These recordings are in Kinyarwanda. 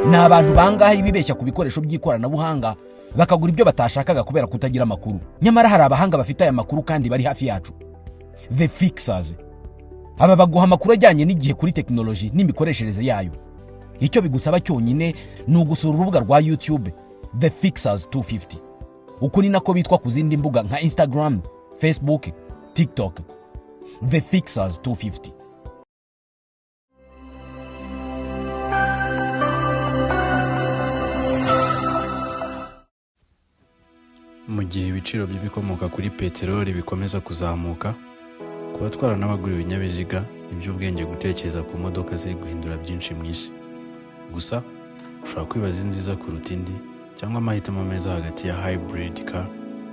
Ni abantu bangahe bibeshya ku bikoresho by'ikoranabuhanga, bakagura ibyo batashakaga kubera kutagira amakuru? Nyamara hari abahanga bafite aya makuru kandi bari hafi yacu, The Fixers. Aba baguha amakuru ajyanye n'igihe kuri tekinoloji n'imikoreshereze yayo. Icyo bigusaba cyonyine ni ugusura urubuga rwa YouTube The Fixers 250. Uku ni nako bitwa ku zindi mbuga nka Instagram, Facebook, TikTok, The Fixers 250. Mu gihe ibiciro by'ibikomoka kuri peteroli bikomeza kuzamuka, ku batwara n'abagura ibinyabiziga, ni iby'ubwenge gutekereza ku modoka ziri guhindura byinshi mu isi. Gusa ushobora kwibaza inziza kuruta indi cyangwa amahitamo meza hagati ya hybrid car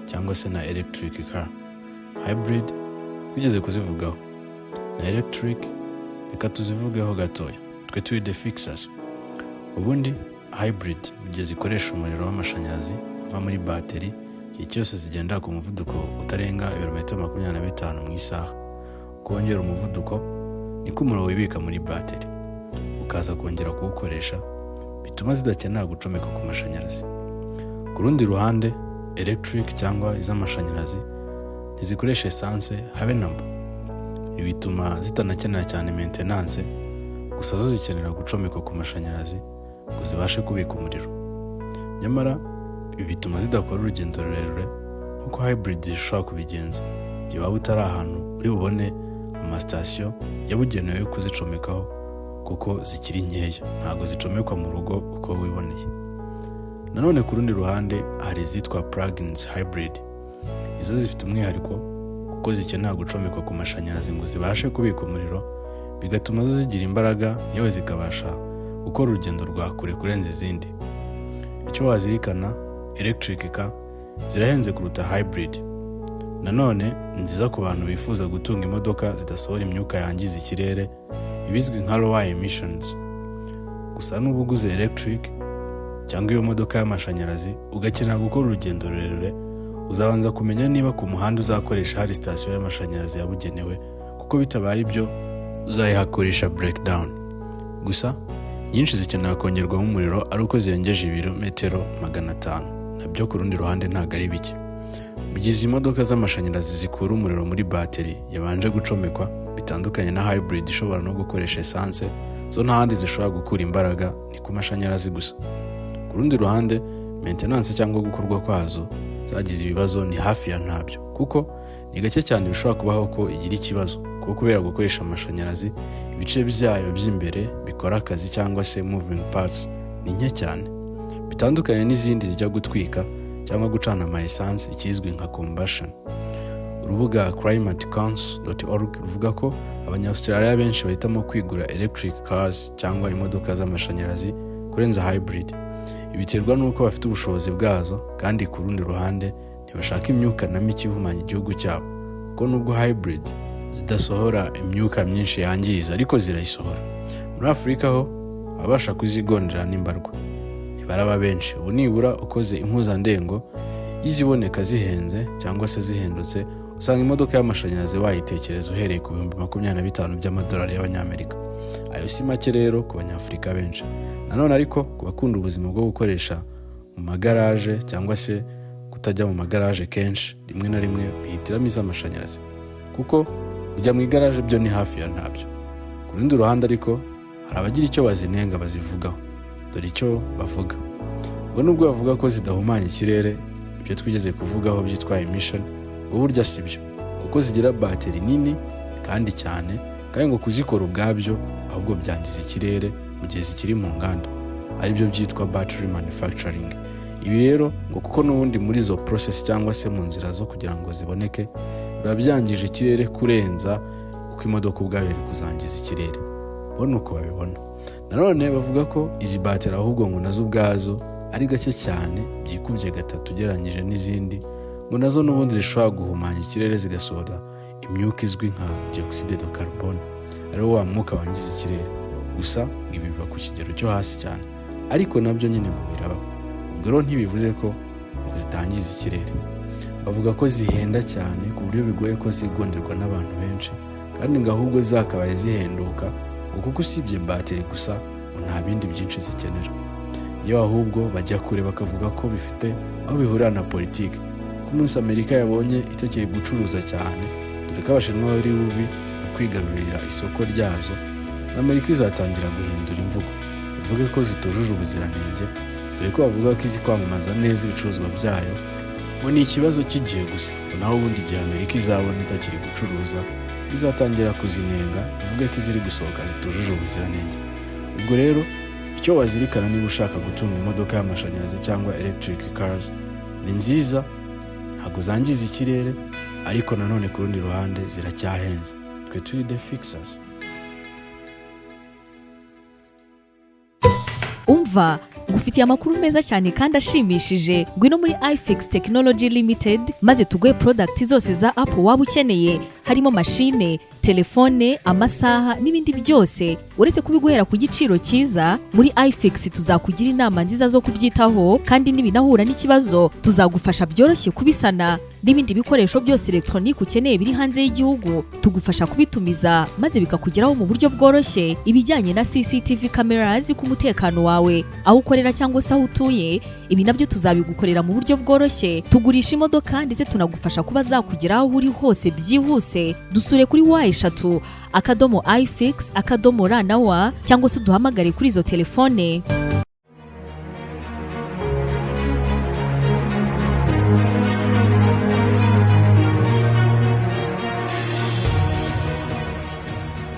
cyangwa se na electric car. Hybrid twigeze kuzivugaho, na electric reka tuzivugeho gatoya. Twe turi The Fixers. Ubundi hybrid, mu gihe zikoresha umuriro w'amashanyarazi ava muri bateri igihe cyose zigendera ku muvuduko utarenga ibirometero 25 mu isaha. Uko wongera umuvuduko niko umuriro wibika muri bateri ukaza kongera kuwukoresha, bituma zidakenera gucomeka ku mashanyarazi. Ku rundi ruhande, electric cyangwa iz'amashanyarazi ntizikoresha esanse habe na mba. Ibi bituma zitanakenera cyane maintenance. Gusa zo zikenera gucomekwa ku mashanyarazi ngo zibashe kubika umuriro. Nyamara ibi bituma zidakora urugendo rurerure nk'uko hybrid zishobora kubigenza, igihe waba utari ahantu uri bubone amasitasiyo yabugenewe yo kuzicomekaho, kuko zikiri nkeya, ntabwo zicomekwa mu rugo uko wiboneye. Nanone ku rundi ruhande hari izitwa plug-in hybrid. Izo zifite umwihariko kuko zikenera gucomekwa ku mashanyarazi ngo zibashe kubika umuriro, bigatuma zo zigira imbaraga, yewe zikabasha gukora urugendo rwa kure kurenza izindi. Icyo wazirikana, electric car zirahenze kuruta hybrid. Nanone ni nziza ku bantu bifuza gutunga imodoka zidasohora imyuka yangiza ikirere, ibizwi nka lower emissions. Gusa nuba uguze electric cyangwa iyo modoka y'amashanyarazi ugakenera gukora urugendo rurerure, uzabanza kumenya niba ku muhanda uzakoresha hari sitasiyo y'amashanyarazi yabugenewe, kuko bitabaye ibyo uzayihakoresha breakdown. Gusa nyinshi zikenera kongerwamo umuriro ari uko zirengeje ibirometero 500, nabyo ku rundi ruhande ntabwo ari bike. Mu gihe izi modoka z'amashanyarazi zikura umuriro muri bateri yabanje gucomekwa, bitandukanye na hybrid ishobora no gukoresha esanse, zo nta handi zishobora gukura imbaraga, ni ku mashanyarazi gusa. Ku rundi ruhande, maintenance cyangwa gukorwa kwazo zagize ibibazo ni hafi ya ntabyo, kuko ni gake cyane bishobora kubaho ko igira ikibazo, kuko kubera gukoresha amashanyarazi ibice byayo by'imbere bikora akazi cyangwa se moving parts ni nke cyane, bitandukanye n'izindi zijya gutwika cyangwa gucana ama essence, ikizwi nka combustion. Urubuga climatecouncil.org ruvuga ko Abanyaustraliya benshi bahitamo kwigura electric cars cyangwa imodoka z'amashanyarazi kurenza hybrid. Biterwa n'uko bafite ubushobozi bwazo, kandi ku rundi ruhande ntibashaka imyuka na mike ihumanya igihugu cyabo, kuko nubwo hybrid zidasohora imyuka myinshi yangiza, ariko zirayisohora. Muri Afurika ho ababasha kuzigondera n'imbarwa, ntibaraba benshi. Ubu nibura ukoze impuzandengo y'iziboneka zihenze cyangwa se zihendutse, usanga imodoka y'amashanyarazi wayitekereza uhereye ku 25,000 by'amadolari y'Abanyamerika. Ayo si make rero ku Banyafurika benshi. Nanone ariko ku bakunda ubuzima bwo gukoresha mu magaraje cyangwa se kutajya mu magaraje kenshi, rimwe na rimwe bihitiramo iz'amashanyarazi, kuko kujya mu igaraje byo ni hafi ya ntabyo. Ku rundi ruhande ariko hari abagira icyo bazinenga, bazivugaho. Dore icyo bavuga: ngo nubwo bavuga ko zidahumanya ikirere, ibyo twigeze kuvugaho byitwa emission, ngo burya si byo, kuko zigira bateri nini kandi cyane, kandi ngo kuzikora ubwabyo ahubwo byangiza ikirere mu gihe zikiri mu nganda, aribyo byitwa battery manufacturing. Ibi rero ngo kuko n'ubundi muri izo process cyangwa se mu nzira zo kugira ngo ziboneke biba byangije ikirere kurenza uko imodoka ubwayo iri kuzangiza ikirere. Bo ni uko babibona. Nanone bavuga ko izi bateri ahubwo ngo nazo ubwazo ari gake cyane, byikubye gatatu ugereranyije n'izindi, ngo nazo n'ubundi zishobora guhumanya ikirere, zigasohora imyuka izwi nka dioxyde de carbone, ariwo wa mwuka wangiza ikirere. Gusa ibi biba ku kigero cyo hasi cyane, ariko nabyo nyine ngo biraba. Ubwo rero ntibivuze ko ngo zitangiza ikirere. Bavuga ko zihenda cyane ku buryo bigoye ko zigonderwa n'abantu benshi, kandi ngo ahubwo zakabaye zihenduka, ngo kuko usibye bateri gusa ngo nta bindi byinshi zikenera. Iyo ahubwo bajya kure bakavuga ko bifite aho bihurira na politiki, ko umunsi Amerika yabonye itakiri gucuruza cyane, dore ko Abashinwa bari bubi mu kwigarurira isoko ryazo, Amerika izatangira guhindura imvugo, ivuge ko zitujuje ubuziranenge, dore ko bavuga ko izi kwamamaza neza ibicuruzwa byayo. Ngo ni ikibazo cy'igihe gusa, naho ubundi igihe Amerika izabona itakiri gucuruza, izatangira kuzinenga, ivuge ko iziri gusohoka zitujuje ubuziranenge. Ubwo rero icyo wazirikana niba ushaka gutunga imodoka y'amashanyarazi cyangwa electric cars, ni nziza, ntabwo zangiza ikirere, ariko nanone ku rundi ruhande ziracyahenze. Twe turi The Fixers. Umva, ngufitiye amakuru meza cyane kandi ashimishije. Ngwino muri iFix Technology Limited maze tuguhe product zose za Apple waba ukeneye, harimo mashine, telefone, amasaha n'ibindi byose. Uretse kubiguhera ku giciro cyiza, muri iFix tuzakugira inama nziza zo kubyitaho, kandi nibinahura n'ikibazo tuzagufasha byoroshye kubisana. N'ibindi bikoresho byose elegitoronike ukeneye biri hanze y'igihugu, tugufasha kubitumiza maze bikakugeraho mu buryo bworoshye. Ibijyanye na CCTV cameras ku mutekano wawe aho ukorera cyangwa se aho utuye, ibi nabyo tuzabigukorera mu buryo bworoshye. Tugurisha imodoka ndetse tunagufasha kuba zakugera aho uri hose byihuse. Dusure kuri www.ifix.rw cyangwa se uduhamagare kuri izo telefone.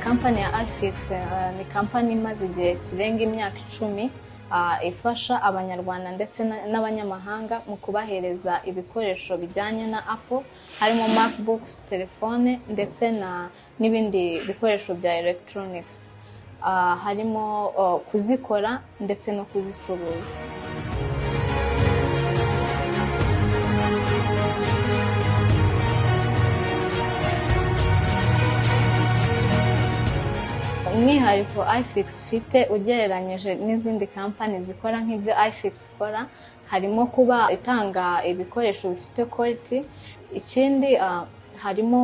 Kampani ya iFix ni kampani imaze igihe kirenga imyaka 10 ifasha Abanyarwanda ndetse n'abanyamahanga mu kubahereza ibikoresho bijyanye na Apple, harimo MacBooks, telefone ndetse n'ibindi bikoresho bya electronics, harimo kuzikora ndetse no kuzicuruza. Umwihariko iFix ifite ugereranyije n'izindi kampani zikora nk'ibyo iFix ikora, harimo kuba itanga ibikoresho bifite quality. Ikindi harimo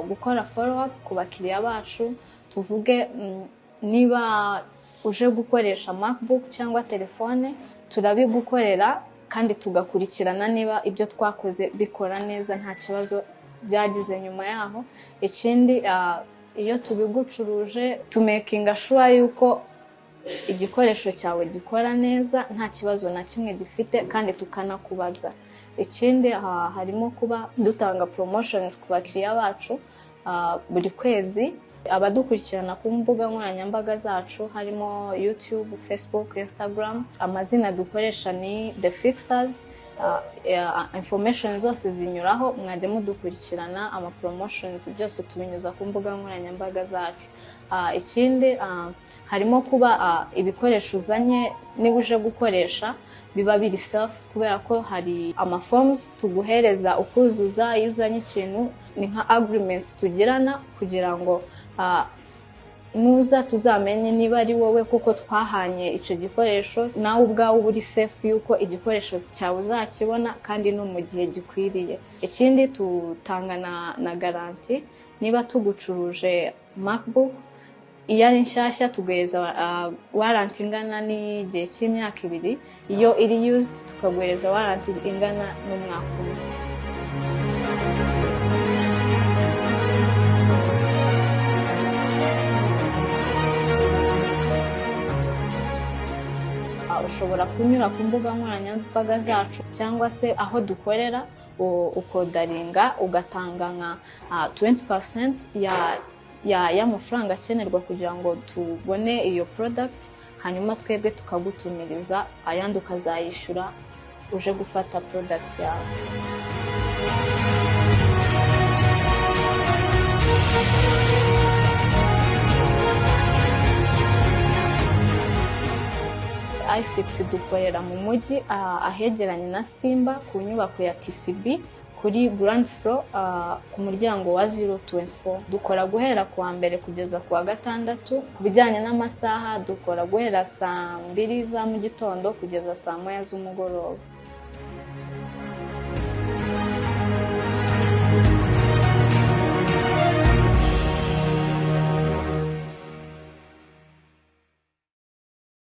gukora follow up ku bakiriya bacu. Tuvuge niba uje gukoresha MacBook cyangwa telefone, turabigukorera kandi tugakurikirana niba ibyo twakoze bikora neza, nta kibazo byagize nyuma yaho. Ikindi, iyo tubigucuruje tumakinga sure yuko igikoresho cyawe gikora neza, nta kibazo na kimwe gifite, kandi tukanakubaza. Ikindi harimo kuba dutanga promotions ku bakiriya bacu buri kwezi. Abadukurikirana ku mbuga nkoranyambaga zacu, harimo YouTube, Facebook, Instagram, amazina dukoresha ni The Fixers. Information zose zinyuraho, mwajya mudukurikirana, ama promotions byose tubinyuza ku mbuga nkoranyambaga zacu. Ikindi harimo kuba ibikoresho uzanye, niba uje gukoresha, biba biri safe, kubera ko hari ama forms tuguhereza ukuzuza iyo uzanye ikintu. Ni nka agreements tugirana kugira ngo nuza tuzamenye niba ari wowe kuko twahanye icyo gikoresho, nawe ubwawe uba uri safe yuko igikoresho cyawe uzakibona kandi no mu gihe gikwiriye. Ikindi tutanga na garanti. Niba tugucuruje MacBook, iyo ari nshyashya tuguhereza warranty ingana n'igihe cy'imyaka 2, iyo iri used tukaguhereza warranty ingana n'umwaka umwe. Ushobora kunyura ku mbuga nkoranyambaga zacu cyangwa se aho dukorera, ukaorderinga, ugatanga nka 20% ya y'amafaranga akenerwa kugira ngo tubone iyo product, hanyuma twebwe tukagutumiriza, ayandi ukazayishyura uje gufata product yawe. iFix dukorera mu mujyi ahegeranye na Simba, ku nyubako ya TCB, kuri ground floor, ku muryango wa 024. Dukora guhera ku wa mbere kugeza ku wa gatandatu. Ku bijyanye n'amasaha, dukora guhera saa 2 za mu gitondo kugeza saa 1 z'umugoroba.